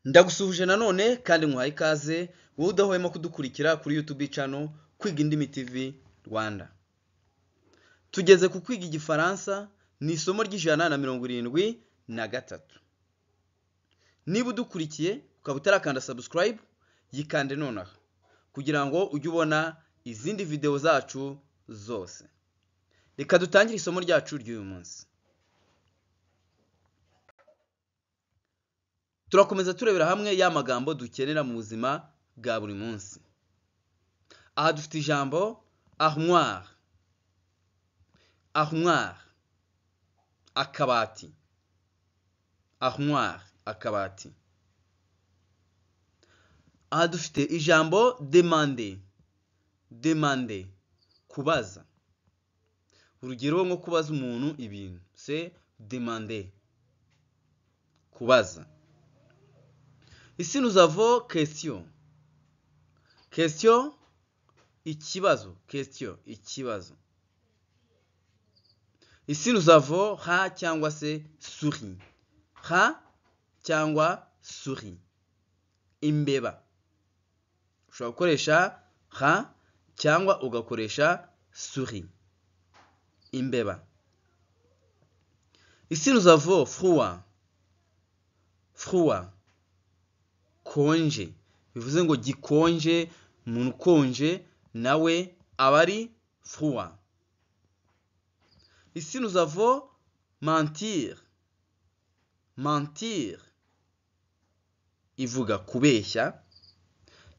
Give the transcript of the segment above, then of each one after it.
Ndagusuhuje nanone kandi nkuhaye ikaze wowe udahwema kudukurikira kuri YouTube channel Kwiga Indimi TV Rwanda. Tugeze ku kwiga Igifaransa ni isomo ry'173. Niba udukurikiye ukaba utarakanda subscribe, yikande nonaha kugira ngo ujye ubona izindi video zacu zose. Reka dutangire isomo ryacu ry'uyu munsi. Turakomeza turebera hamwe ya magambo dukenera mu buzima bwa buri munsi. Aha dufite ijambo armoire. Armoire, akabati. Armoire, akabati. Aha dufite ijambo demander. Demander, kubaza. Urugero nko kubaza umuntu ibintu, c'est demander, kubaza. Ici nous avons question. Question, ikibazo. Question, ikibazo. Ici nous avons rat cyangwa se souris. Rat cyangwa souris. Imbeba. Ushobora gukoresha rat cyangwa ugakoresha souris. Imbeba. Ici nous avons froid. Froid. Konje. Bivuze ngo gikonje, umuntu ukonje nawe aba ari froid. Ici nous avons mentir. Mentir ivuga kubeshya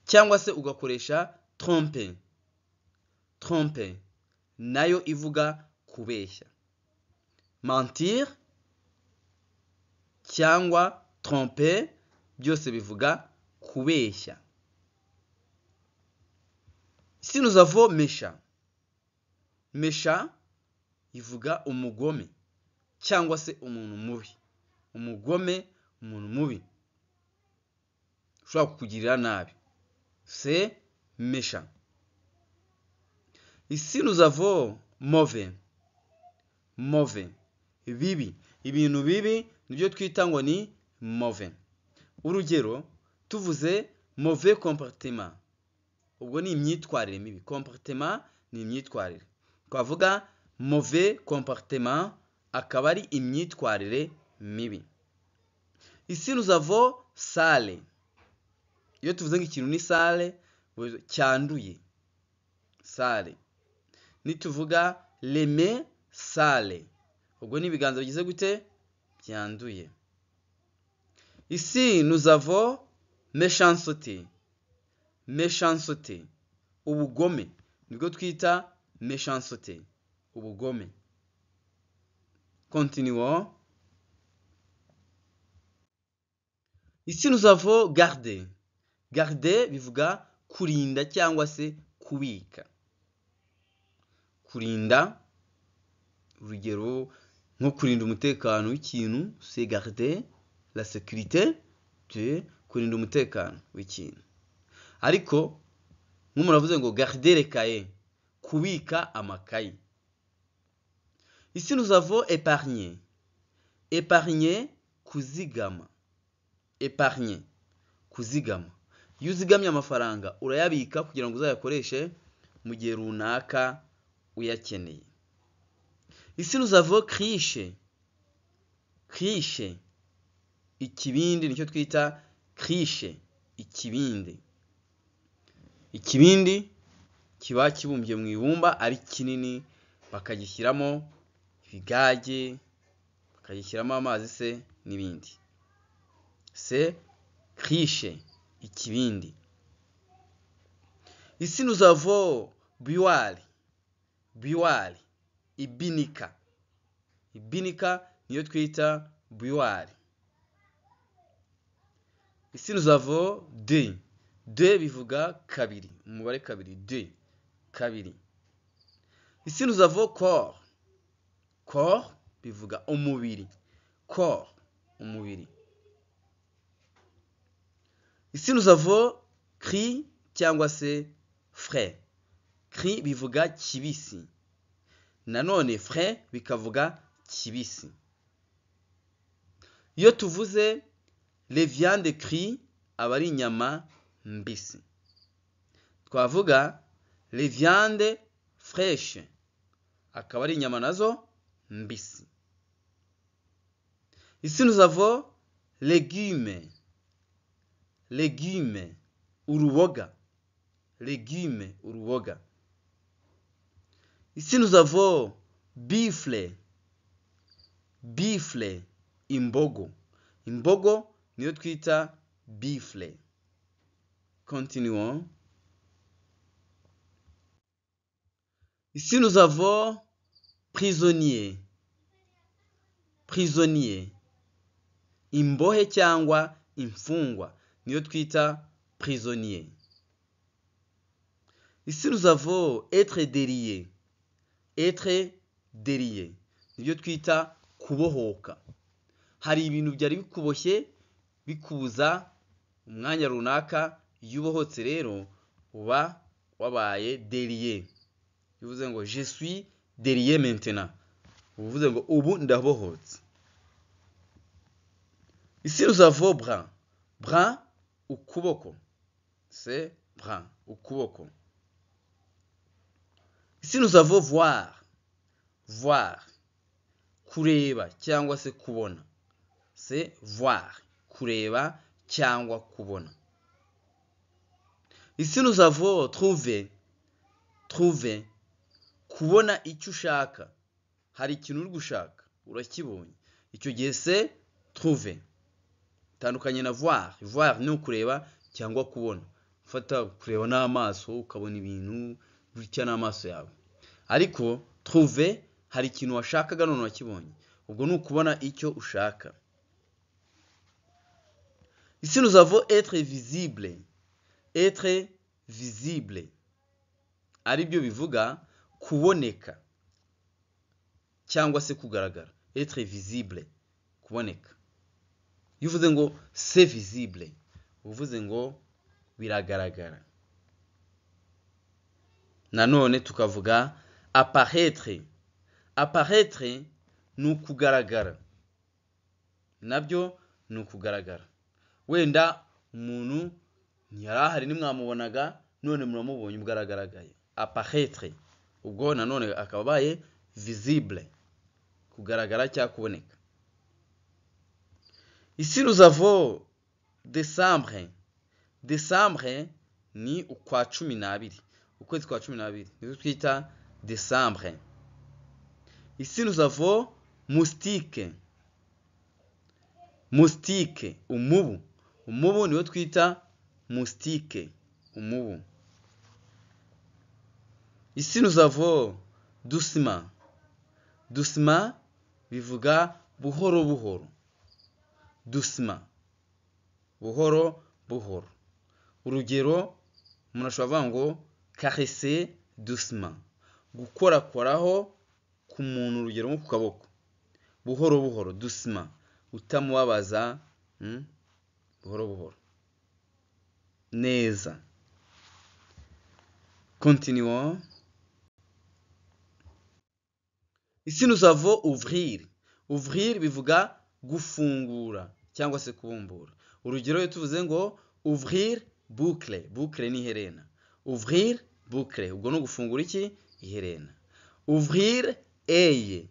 cyangwa se ugakoresha tromper. Tromper nayo ivuga kubeshya. Mentir cyangwa tromper byose bivuga kubeshya. Ici nous avons méchant. Méchant ivuga umugome cyangwa se umuntu mubi. Umugome, umuntu mubi ushobora kukugirira nabi, c'est méchant. Ici nous avons mauvais. Mauvais, bibi. Ibintu bibi nibyo twita ngo ni mauvais. Urugero tuvuze mauvais comportement, ubwo ni imyitwarire mibi. Comportement ni imyitwarire. Twavuga mauvais comportement akaba ari imyitwarire mibi. Ici nous avons sale. Iyo tuvuze ngo ikintu ni sale, cyanduye. Sale. Nituvuga les mains sales, ubwo ni ibiganza bigize gute? Byanduye. Ici nous avons méchanceté. Méchanceté, ubugome, nibwo twita méchanceté, ubugome. Continuons. Ici nous avons garder. Garder bivuga kurinda cyangwa se kubika. Kurinda, urugero nko kurinda umutekano w'ikintu, c'est garder la sécurité, kurinda umutekano w'ikintu. Ariko nk'umuntu avuze ngo garder les cahiers, kubika amakayi. Ici nous avons épargner. Épargner, kuzigama. Épargner, kuzigama. Iyo uzigamye amafaranga urayabika kugira ngo uzayakoreshe mu gihe runaka uyakeneye. Ici nous avons cruche. Cruche, ikibindi, nicyo twita cruche, ikibindi. Ikibindi kiba kibumbye mu ibumba ari kinini, bakagishyiramo ibigage, bakagishyiramo amazi se n'ibindi. C'est cruche, ikibindi. Ici nous avons boire. Boire, ibinika. Ibinika niyo twita boire. Ici nous avons deux. Deux bivuga kabiri, umubare kabiri, deux, kabiri. Ici nous avons corps. Corps bivuga umubiri. Corps, umubiri. Ici nous avons cri cyangwa se frais. Cri bivuga kibisi. Nanone frais bikavuga kibisi. Iyo tuvuze Les viandes crues aba ari inyama mbisi. Twavuga les viandes fraîches akaba ari inyama nazo mbisi. Ici nous avons légumes. Légumes uruboga. Légumes uruboga. Ici nous avons buffle. Buffle imbogo. Imbogo niyo twita buffle. Continuons. Ici nous avons prisonnier. Prisonnier imbohe cyangwa imfungwa niyo twita prisonnier. Ici nous avons être délié. Être délié nibyo twita kubohoka. Hari ibintu byari bikuboshye bikubuza umwanya runaka, iyo ubohotse rero uba wabaye délié. Bivuze ngo je suis délié maintenant, uvuze ngo ubu ndabohotse. Ici nous avons bras. Bras ukuboko, c'est bras ukuboko. Ici nous avons voir. Voir kureba cyangwa se kubona, c'est voir kureba cyangwa kubona. Ici nous avons trouver. Trouver kubona icyo ushaka. Hari ikintu uri gushaka urakibonye, icyo gihe c'est trouver. Tandukanye na voir. Voir ni ukureba cyangwa kubona, ufata kureba n'amaso ukabona ibintu gutya n'amaso yawe. Ariko trouver hari ikintu washakaga none wakibonye, ubwo ni ukubona icyo ushaka. Ici nous avons être visible. Être visible aribyo bivuga kuboneka cyangwa se kugaragara. Être visible kuboneka. Iyo uvuze ngo c'est visible uvuze ngo biragaragara. Nanone tukavuga apparaître. Apparaître ni ukugaragara, nabyo ni ukugaragara. Wenda umuntu ntiyari ahari ntimwamubonaga none muramubonye ubwo aragaragaye. Apparaître ubwo nanone akaba abaye visible, kugaragara cyangwa kuboneka. Ici nous avons décembre. Décembre ni ukwa 12, ukwezi kwa 12 nibyo twita décembre. Ici nous avons moustique. Moustique umubu. Umubu niwo twita moustique umubu. Ici nous avons doucement. Doucement bivuga buhoro buhoro. Doucement buhoro buhoro. Urugero umuntu ashobora kuvuga ngo caresser doucement, gukorakoraho ku muntu, urugero nko ku kaboko, buhoro buhoro, doucement, utamubabaza, buhoro buhoro neza. Continuons. Ici nous avons ouvrir. Ouvrir bivuga gufungura cyangwa se kubumbura. Urugero iyo tuvuze ngo ouvrir boucle, boucle ni iherena. Ouvrir boucle ubwo ni ugufungura iki? Iherena. Ouvrir eye.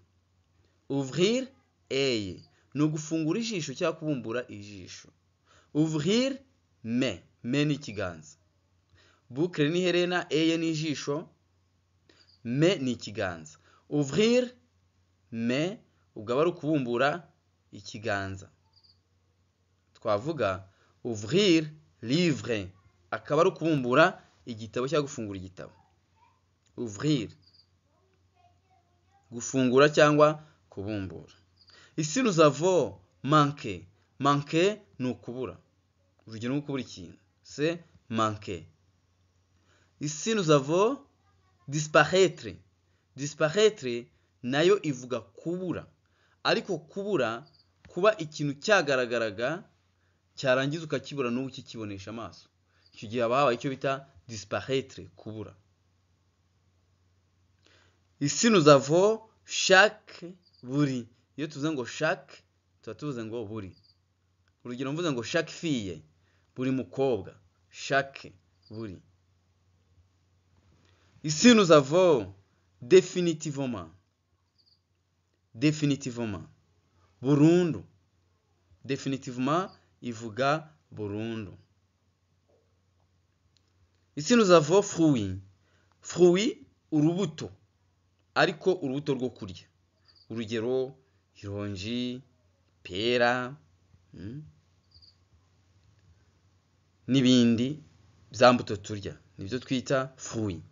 Ouvrir eye ni ugufungura ijisho cyangwa kubumbura ijisho. Ouvrir main, main ni ikiganza. Boucle ni iherena, eye ni ijisho, main ni ikiganza. Ouvrir main ubwo aba ari ukubumbura ikiganza. Twavuga ouvrir livre akaba ari ukubumbura igitabo cyangwa gufungura igitabo. Ouvrir gufungura cyangwa kubumbura. Ici nous avons manquer. Manquer ni ukubura, urugero nko kubura ikintu, c'est manquer. Ici nous avons disparaître. Disparaître nayo ivuga kubura, ariko kubura kuba ikintu cyagaragaraga cyarangiza ukakibura n'ubu ukikibonesha amaso, icyo gihe haba habaye icyo bita disparaître, kubura. Ici nous avons chaque, buri. Iyo tuvuze ngo chaque tuba tuvuze ngo buri. Urugero mvuze ngo chaque fille, buri mukobwa, chaque buri. Ici nous avons définitivement, définitivement, burundu. Définitivement ivuga burundu. Ici nous avons fruit. Fruit urubuto, ariko urubuto rwo kurya. Urugero ironji, pera, n'ibindi bya mbuto turya, nibyo twita fruit.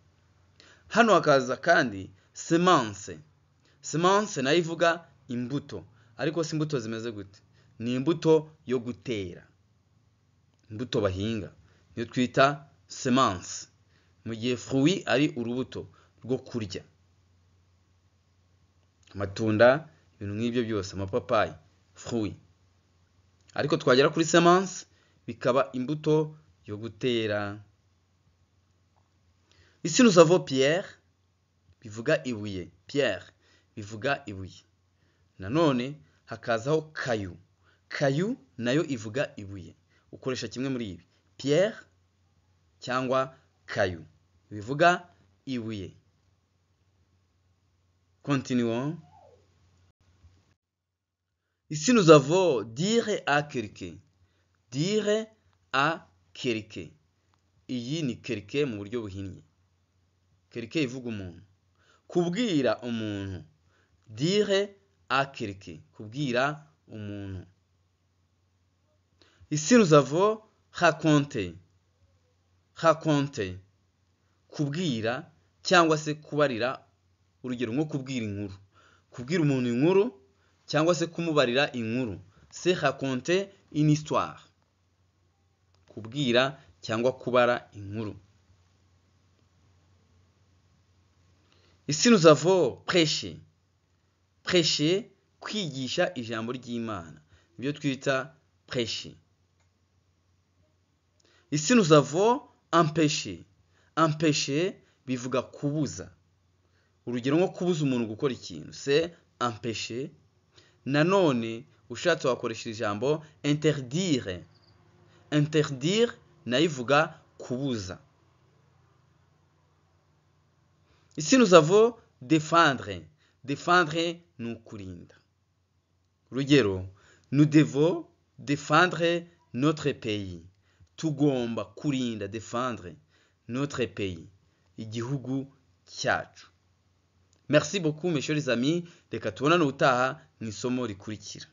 Hano hakaza kandi semence. Semence nayo ivuga imbuto, ariko si imbuto zimeze gute? Ni imbuto yo gutera, imbuto bahinga, niyo twita semence, mu gihe fruit ari urubuto rwo kurya, amatunda, ibintu nk'ibyo byose, amapapayi, fruit. Ariko twagera kuri semence bikaba imbuto yo gutera. Ici nous avons pierre, bivuga ibuye, pierre bivuga ibuye. Nanone hakazaho caillou. Caillou nayo ivuga ibuye. Ukoresha kimwe muri ibi, pierre cyangwa caillou, bivuga ibuye. Continuons. Ici nous avons dire à quelqu'un. Dire à quelqu'un. Iyi ni quelqu'un mu buryo buhinnye. Quelqu'un ivuga umuntu. Kubwira umuntu. Dire à quelqu'un. Kubwira umuntu. Ici nous avons raconter. Raconter. Kubwira cyangwa se kubarira, urugero nko kubwira inkuru. Kubwira umuntu inkuru cyangwa se kumubarira inkuru. C'est raconter une histoire. Kubwira cyangwa kubara inkuru. Ici nous avons prêcher. Prêcher, kwigisha ijambo ry'Imana, nibyo twita prêcher. Ici nous avons empêcher. Empêcher bivuga kubuza. Urugero nko kubuza umuntu gukora ikintu, c'est empêcher. Nanone ushatse wakoresha ijambo interdire. Interdire nayo ivuga kubuza. Ici nous avons défendre. Défendre ni ukurinda. Urugero, nous devons défendre notre pays. Tugomba kurinda, défendre notre pays, igihugu cyacu. Merci beaucoup mes chers amis, reka tubonane ubutaha mu isomo rikurikira.